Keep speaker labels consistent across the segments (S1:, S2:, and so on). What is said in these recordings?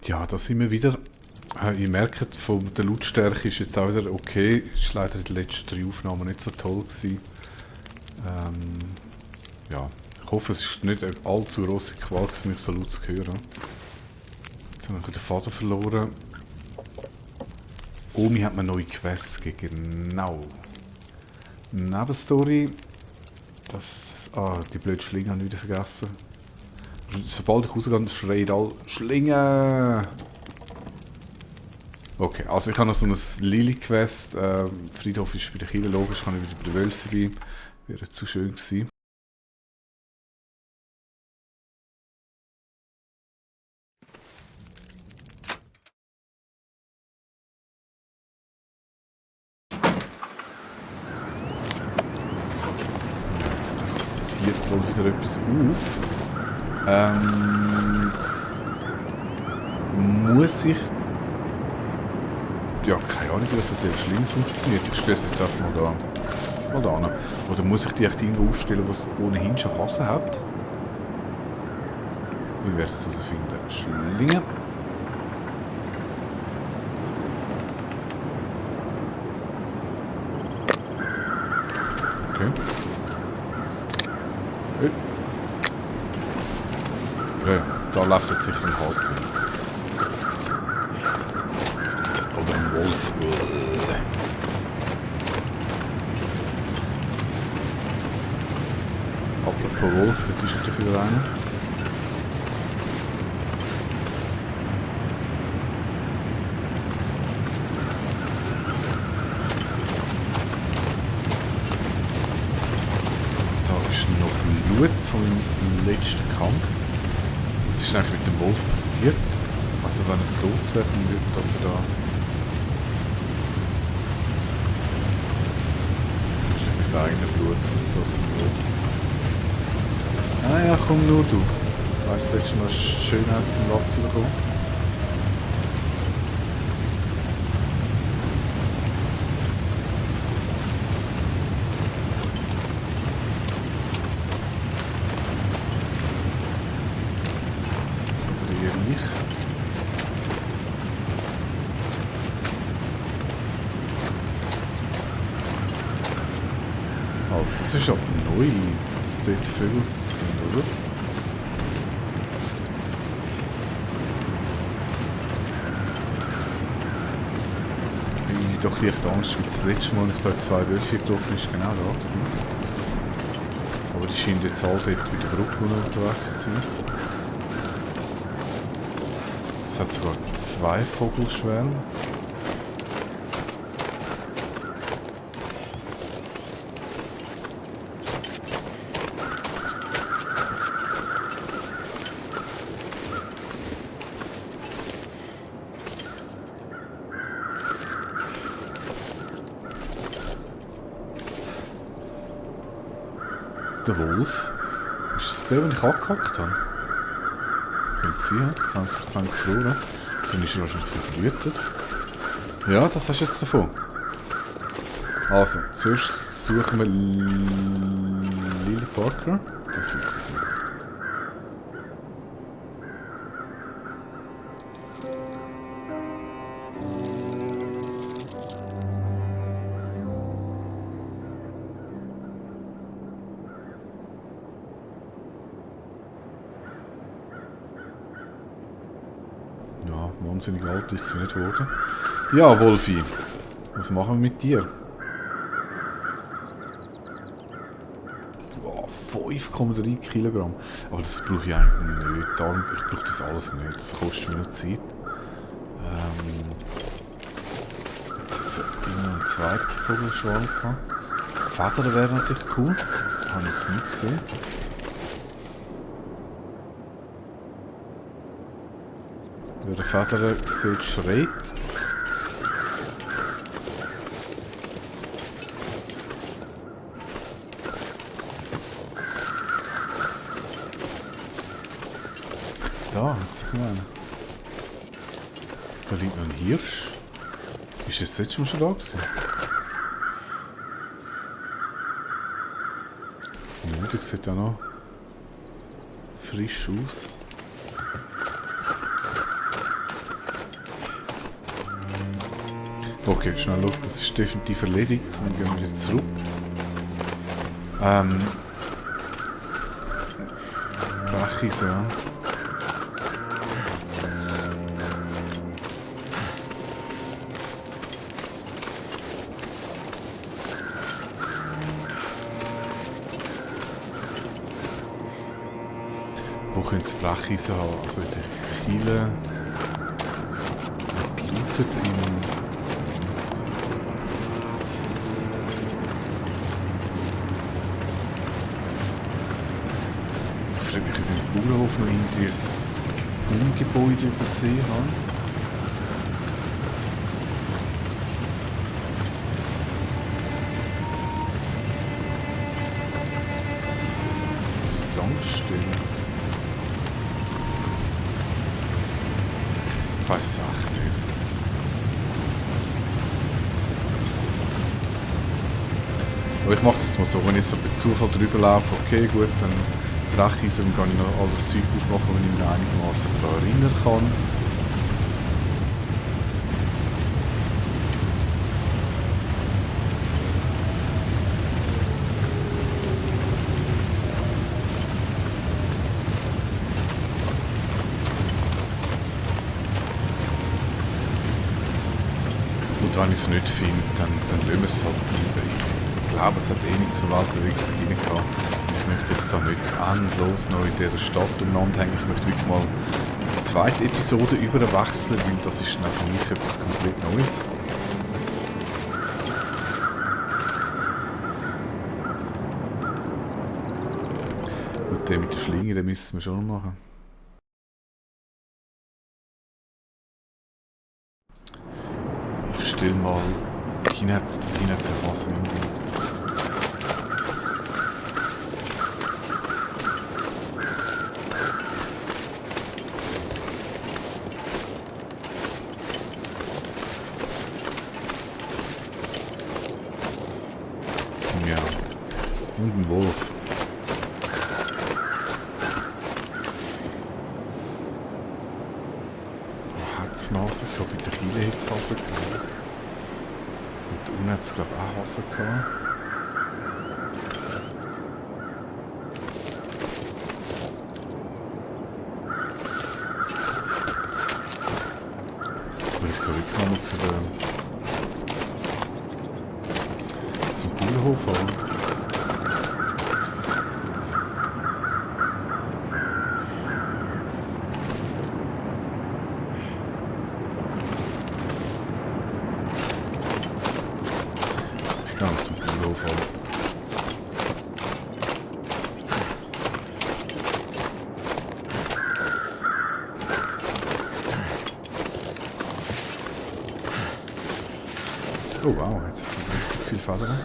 S1: Ja, da sind wir wieder. Ihr merkt, von der Lautstärke ist jetzt auch wieder okay. Ist leider in den letzten 3 Aufnahmen nicht so toll gewesen. Ja, ich hoffe, es ist nicht eine allzu grosse Qual, mich so laut zu hören. Jetzt habe ich den Faden verloren. Omi hat mir neue Quests gegeben. Genau. Nebenstory. Die blöde Schlinge habe ich wieder vergessen. Sobald ich rausgehe, schreit all Schlinge! Okay, also ich habe noch so ein Lily-Quest. Friedhof ist wieder Kiel, logisch, kann ich wieder bei der Wölfe vorbei. Wäre zu schön gewesen. Zieht wohl wieder etwas auf. Muss ich... Ja, keine Ahnung, wie das mit der Schlinge funktioniert. Ich stelle es jetzt einfach mal da hin. Oder muss ich die echt irgendwo aufstellen, was ohnehin schon Hasen hat? Wir werden es herausfinden. Schlinge. Okay. Ja, da läuft jetzt sicher ein Hase drin. Oder ein Wolf. Apropos Wolf, da ist natürlich wieder einer. Da ist noch Blut vom letzten Kampf. Was ist eigentlich mit dem Wolf passiert? Also wenn er tot wird, dann würde das da... Das ist nämlich das eigene Blut und das vom Wolf. Ah ja, komm nur du. Weißt du, hättest du mal schön aus dem Latz bekommen? Oder eher nicht. Oh, das ist aber neu, dass dort Vögel sind, oder? Ich habe doch leicht Angst, weil das letzte Mal, als ich da 2 Wölfe getroffen ist, genau da gewesen. Aber die scheinen jetzt alle dort bei der Brücke unterwegs zu sein. Es hat sogar 2 Vogelschwärme. Der Wolf. Ist es der, den ich angehackt habe? Könnte sein, 20% gefroren. Dann ist er wahrscheinlich verblühtet. Ja, das hast du jetzt davon. Also, zuerst suchen wir Lily Parker. Das wird sie sein. Ja, wahnsinnig alt ist sie nicht geworden. Ja, Wolfi, was machen wir mit dir? Boah, 5,3 Kilogramm. Aber das brauche ich eigentlich nicht. Darum, ich brauche das alles nicht. Das kostet mir nur Zeit. Jetzt hat es immer einen zweiten Vogelschwall gehabt. Federn wäre natürlich cool. Habe ich jetzt nicht gesehen. Wer eine Feder sieht, schreit. Da hat sich einer. Da liegt noch ein Hirsch. Ist das letzte Mal schon da gewesen? Ja, der sieht auch noch frisch aus. Okay, schnell schauen, das ist definitiv erledigt. Dann gehen wir jetzt zurück. Brechis, ja. Wo könnte es Brecheisen haben? Also in der Kiele. Gelootet in. Ich frage mich, ob ich im Bauernhof noch irgendwie ein Wohngebäude übersehen habe. Tankstelle. Ich weiß es echt nicht. Aber ich mache es jetzt mal so, wenn ich jetzt so bei Zufall drüber laufe, okay gut, dann breche ich es und kann ich noch alles Zeug aufmachen, wenn ich mich einigermaßen daran erinnern kann. Und wenn ich es nicht finde, dann lassen wir es halt bleiben. Ich glaube, es hat eh nicht so Weltbewegungen drin gehabt. Ich möchte jetzt da nicht endlos noch in dieser Stadt umeinander hängen. Ich möchte wirklich mal die zweite Episode überwechseln, weil das ist dann für mich etwas komplett Neues. Und den mit der Schlinge, den müssen wir schon noch machen. Ich stelle mal hin hat es was irgendwie. Ja. Und ein Wolf. Wo hat es Nase gehabt? Bei der Kiele hat es Hase gehabt. Und da unten hat es, glaube ich, auch Hase gehabt. Aber ich gehe wirklich nochmal zum Bauernhof an. Zum Bauernhof an. Oh wow, jetzt ist richtig viel Federn.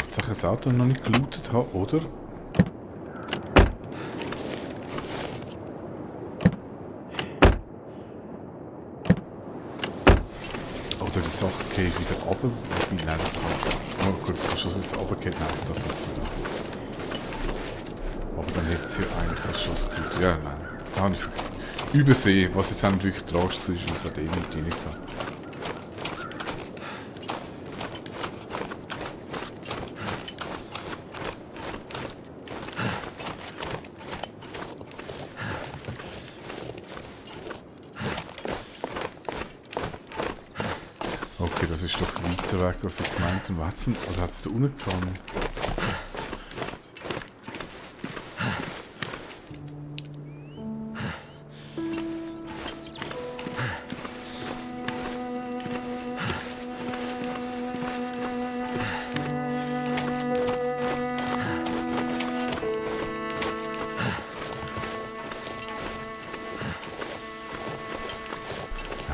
S1: Dass ich das Auto noch nicht gelootet habe, oder? Oder die Sache gehe ich wieder runter. Nein, das kann. Oh gut, das kann schon das runtergehen. Nein, das hat sie da. Aber dann hätte sie eigentlich das Schuss gut. Ja, nein. Da habe ich übersehen, was jetzt auch nicht wirklich tragisch ist, das hat eh nicht rein gehabt. Okay, das ist doch weiter weg, was ich gemeint habe. Oder hat es da unten gegangen?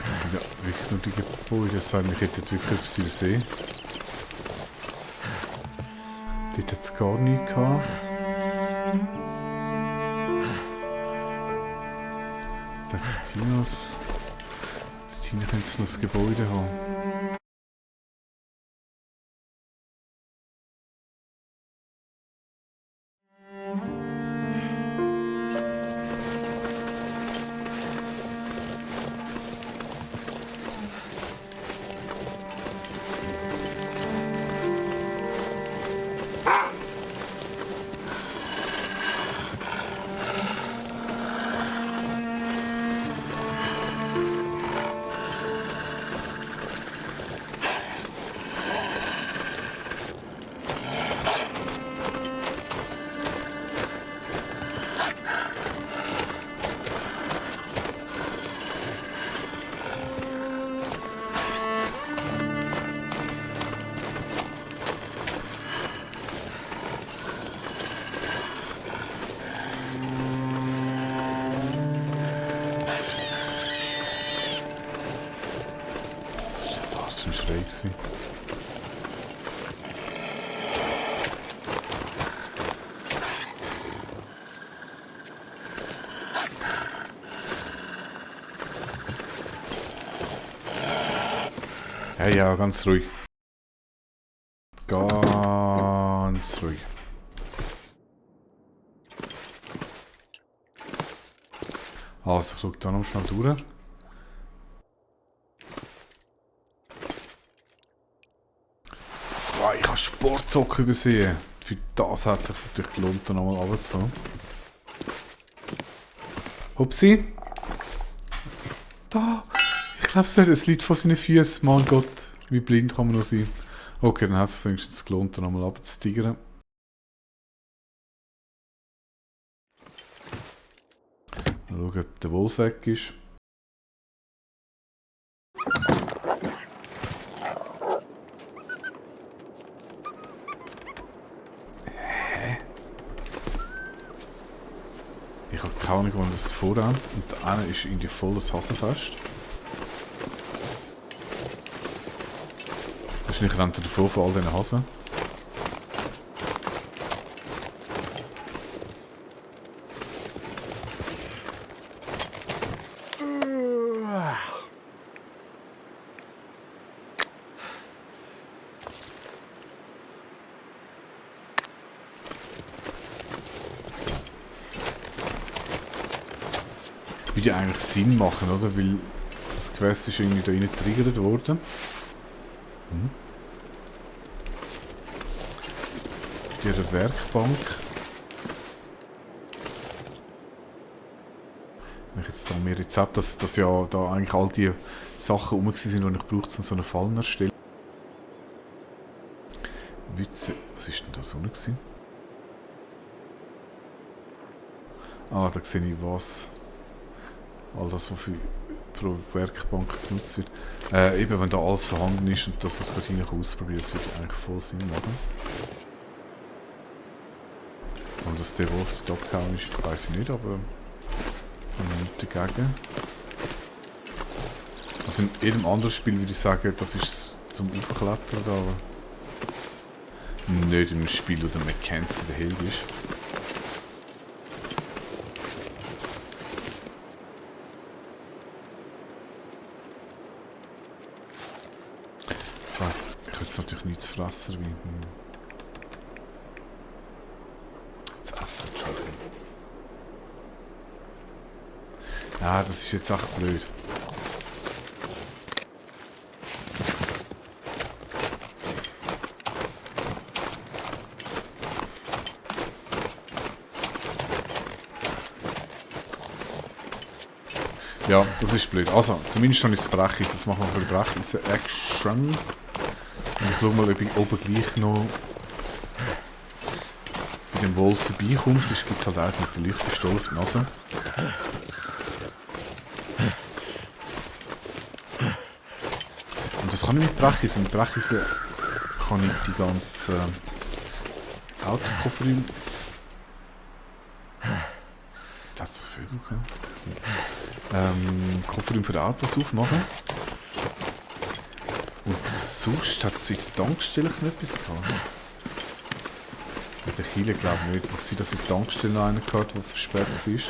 S1: Das sind ja wirklich nur die Gebäude. Das heißt, ich hätte wirklich etwas übersehen. Dort hat es gar nichts gehabt. Das Tinos. Die Tina könnte noch das Gebäude haben. Das war ein Schrei gewesen. Hey, ja, ganz ruhig. Ganz ruhig. Also, schau da noch schnell durch. Boah, ich habe Sportsocken übersehen. Für das hat es sich natürlich gelohnt, da nochmal runterzukommen. Hupsi. Da. Ich glaube es nicht, es liegt vor seinen Füßen. Mein Gott, wie blind kann man noch sein. Okay, dann hat es sich wenigstens gelohnt, da nochmal runterzutigern. Mal schauen, ob der Wolf weg ist. Hä? Ich habe keine Ahnung, wann das vorrennt. Und der eine ist irgendwie voll das Hasenfest. Wahrscheinlich rennt er davor von all diesen Hasen. Würde ja eigentlich Sinn machen, oder? Weil das Quest ist irgendwie da rein getriggert worden. Die der Werkbank. Wenn ich jetzt da mehr Rezept, dass ja da eigentlich all die Sachen rum sind, die ich brauche, um so eine Falle zu erstellen. Witze. Was ist denn da so gewesen? Ah, da sehe ich was. All das, was für pro Werkbank genutzt wird. Eben, wenn da alles vorhanden ist und das, was gerade hinein ausprobieren, das würde eigentlich voll Sinn machen. Und dass der Wolf dort abgehauen ist, weiß ich nicht, aber ich habe nichts dagegen. Also in jedem anderen Spiel würde ich sagen, das ist zum Aufklettern, aber nicht in einem Spiel, wo der Mackenzie der Held ist. Ich habe jetzt natürlich nichts zu fressen, wie... Jetzt essen, Entschuldigung. Ja, das ist jetzt echt blöd. Ja, das ist blöd. Also, zumindest noch ist es Brecheisen. Jetzt machen wir ein bisschen Brecheisen-Action. Und ich schaue mal, ob ich oben gleich noch bei dem Wolf vorbeikomme. Sonst gibt es halt eins mit der Leuchtpistole auf die Nase. Und das kann ich mit Brecheisen. Mit Brecheisen kann ich die ganzen Autokoffer... Das hat sich Vögel können. Kofferraum für die Autos aufmachen. Und sonst hat sich die Tankstelle noch etwas gehabt. Mit der Kiele glaube ich nicht. Ich sehe, dass ich die Tankstelle noch einen gehabt, der versperrt ist.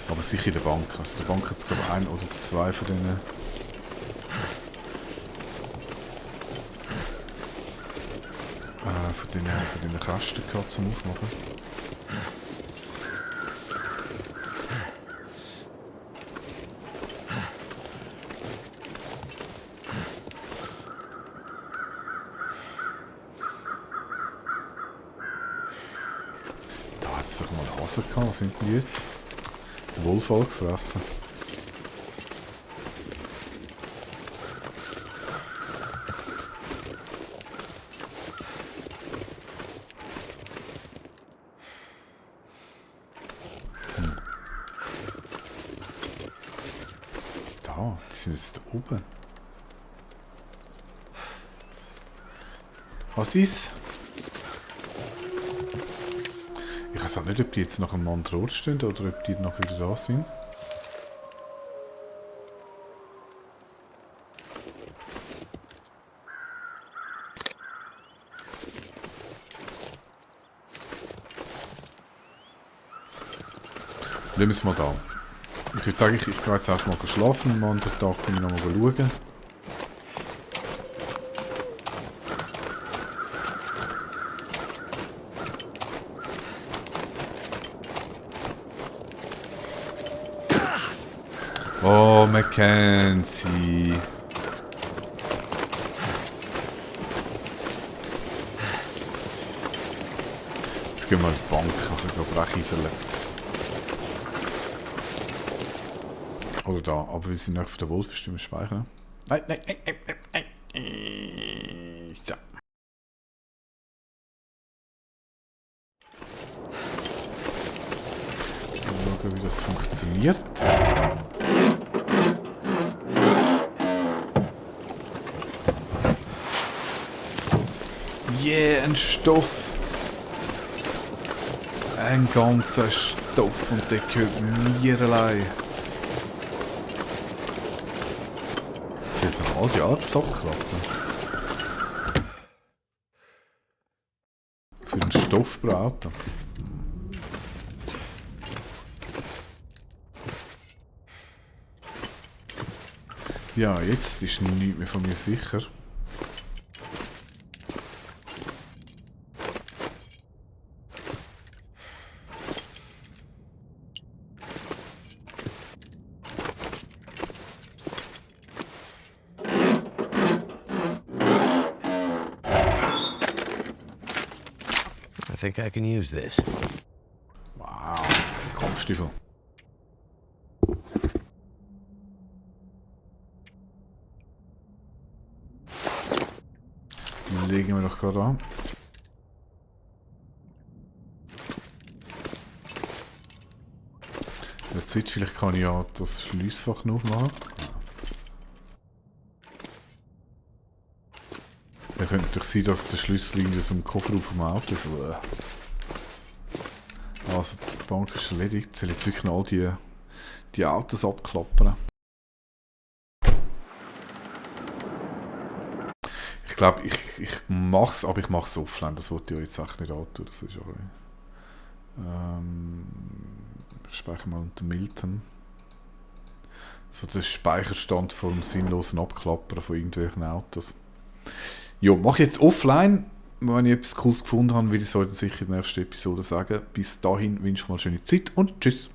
S1: Aber sicher in der Bank. Also in der Bank hat es glaube ich ein oder zwei von denen. Von denen Kästen gehabt zum Aufmachen. Da hat es doch mal Hasen gehabt. Was sind die jetzt? Der Wolf hat gefressen. Da, die sind jetzt da oben. Was ist? Ich weiß auch nicht, ob die jetzt nach einem anderen Ort stehen oder ob die noch wieder da sind. Lassen wir es mal da. Ich würde sagen, ich gehe jetzt einfach mal schlafen. Am anderen Tag komme ich noch mal schauen. Oh, Mackenzie. Jetzt gehen wir in die Bank, ich glaube Brecheiseln. Oder da, aber wir sind nicht auf der Wolfenstimme speichern. Nein, nein, nein, nein, nein, nein. So. Mal schauen, wie das funktioniert. Yeah, ein Stoff. Ein ganzer Stoff und der gehört mir allein. Das ist jetzt all die alte Sockklappe. Für den Stoff braten. Ja, jetzt ist nichts mehr von mir sicher.
S2: I think I can use this.
S1: Wow, Kopfstiefel. Den legen wir doch gerade an. In der Zeit, vielleicht kann ich ja das Schliessfach noch aufmachen. Ja, könnte doch sein, dass der Schlüssel irgendwie so im Kofferraum vom Auto ist. Also die Bank ist erledigt. Jetzt soll ich jetzt wirklich noch all die Autos abklappern. Ich glaube, ich mache es, aber ich mache es offline. Das wollte ich euch jetzt echt nicht antun. Das ist auch ich speichere mal unter Milton. So der Speicherstand vom sinnlosen Abklappern von irgendwelchen Autos. Ja, mache ich jetzt offline. Wenn ich etwas Cooles gefunden habe, will ich es euch sicher in der nächsten Episode sagen. Bis dahin wünsche ich mal eine schöne Zeit und tschüss.